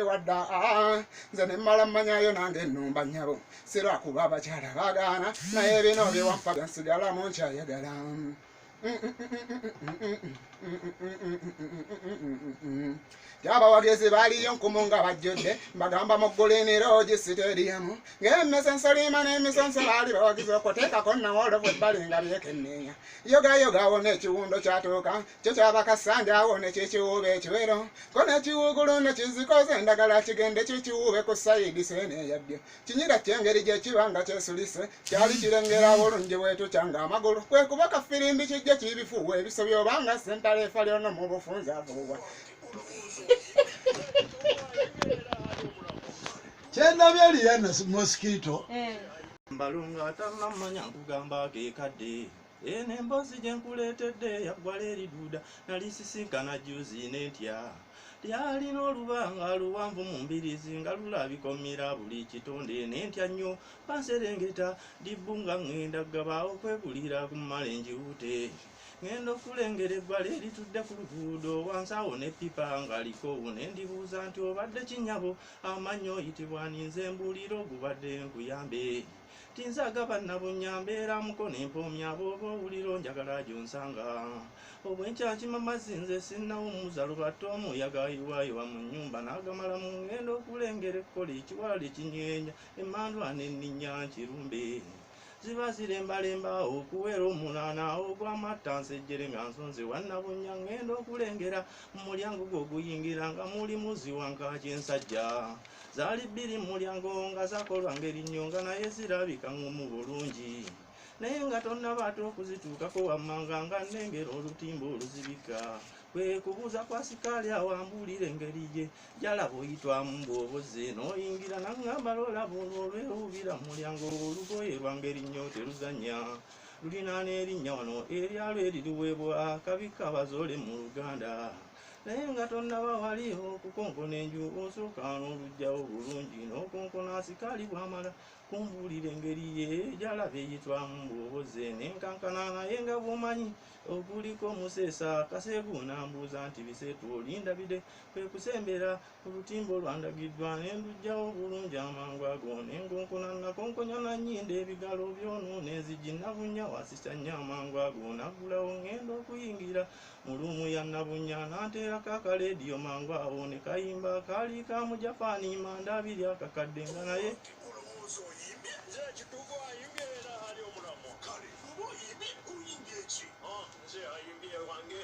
gye wadda. Nze ne mmala mmanyayo nange ennumba nnyabo, si lwakuba abakyala baagaana, naye bino bye wampa byansigalamu nkyayagala. Abawagizi baaliyo nkumu nga bajjudde, mbagamba muggulini loogi sitediyamu ng'emmese nsolima n'emisonso, baali bawagizi okuteekako nawolovu ebbali nga byekenneenya. Yogayoga awo n'ekiwundo kyatuuka, kyo kyabakasanja awo ne kikiwuuba ekiwero, ko n'ekiwuugulu ne kizikoza endagala kigende kikiwuube ku sayidi seene eyaddyo. Kinyira kyengeri gye kiba nga kyesulise, kyali kirengera bulungi bwetukya ng'amagulu kwe kuba kafirimbi kijja kibifuuwa ebisobyo obanga sentala efa lyono mu bufunze avuubwa. Kyendabye eriyo mosquito. Mbalunga atannamanya nkugamba keekadde. Eno emboozi gye nkuleetedde yaggwala eriduuda, nali sisinkana juzi n'entya. Lyalina olubanga luwanvu mu mbiriizi nga lulabika omira buli kitonde, n'entya nnyo banserengeta dibbu nga ŋŋenda ggaba okwegulira ku mmale njiwute. Ŋŋenda okulengera eggwala eritudde ku luguudo wansi awo n'eppipa nga likoowu, ne ndibuuza nti obadde kinnyabo amannya oyitibwa ani, nze mbuulira ogubadde nkuyambe. Tinze agaba Nabunnya mbeera mukono empoomya, bw'oba owulira onjagala gy'onsanga. Obwenkya nkima mazzi nze sinnawummuza lubatta omuyaga ayiwaayiwa mu nnyumba n'agamalamu, ŋŋenda okulengera ekkola ekiwala ekinyeenya emmandwa n'enninnya nkirumbe. Ziba zirembalemba okuwera omunaana ogw'amatta nsejjere nga nsonze wa Nabunnya, ŋŋenda okulengera mu mulyango gwe oguyingira nga mulimu ziwankaaki ensajja. Zaali bbiri mu mulyango nga zaakolwa ngeri nnyo nga naye zirabika ŋŋumu bulungi. Naye nga tonnaba ate okuzituukako wammanga nga nnengera olutimba oluzibika. Kwe kubuuza kwa sikaali awo ambuulira engeri gye gy'alaba oyitwamu bw'oba ozze n'oyingira, n'aŋŋamba lw'olaba olwo olwewuubira mu mulyango olugoye lwa ngeri nnyo teruzannya. Lulina n'erinnya wano eryalwo eririweebwa kabika abazoole mu Luganda. Naye nga tonnaba wali okukonkona enju osooka n'oluggyawo bulungi n'okonkona, sikaali bw'amala kumbuulira engeri ye gy'alaba eyitwamu bw'oba ozze ne nkankana, naye nga bw'omanyi oguliko omuseesa kaseegu n'ambuuza nti biseetu olindabide, kwe kusembera ku lutimba olwandagiddwa ne nduggyawo bulungi amangu ago ne nkonkona, nakonkonya na nnyindo ebigalo by'ono n'enzigi Nabunnya wasisa nnyo amangu ago naggulawo, ŋŋenda okuyingira mu luumu ya Nabunnya n'anteerako akaleediyo mangu awo ne kayimba kaali ka mu Japaani manda abiri akakadde nga naye Olowooza oyimbye? Nze kituufu ayimbye era ali omulamwa. Kale oba oyimbye, oyimbye ki? Nze ayimbye wange.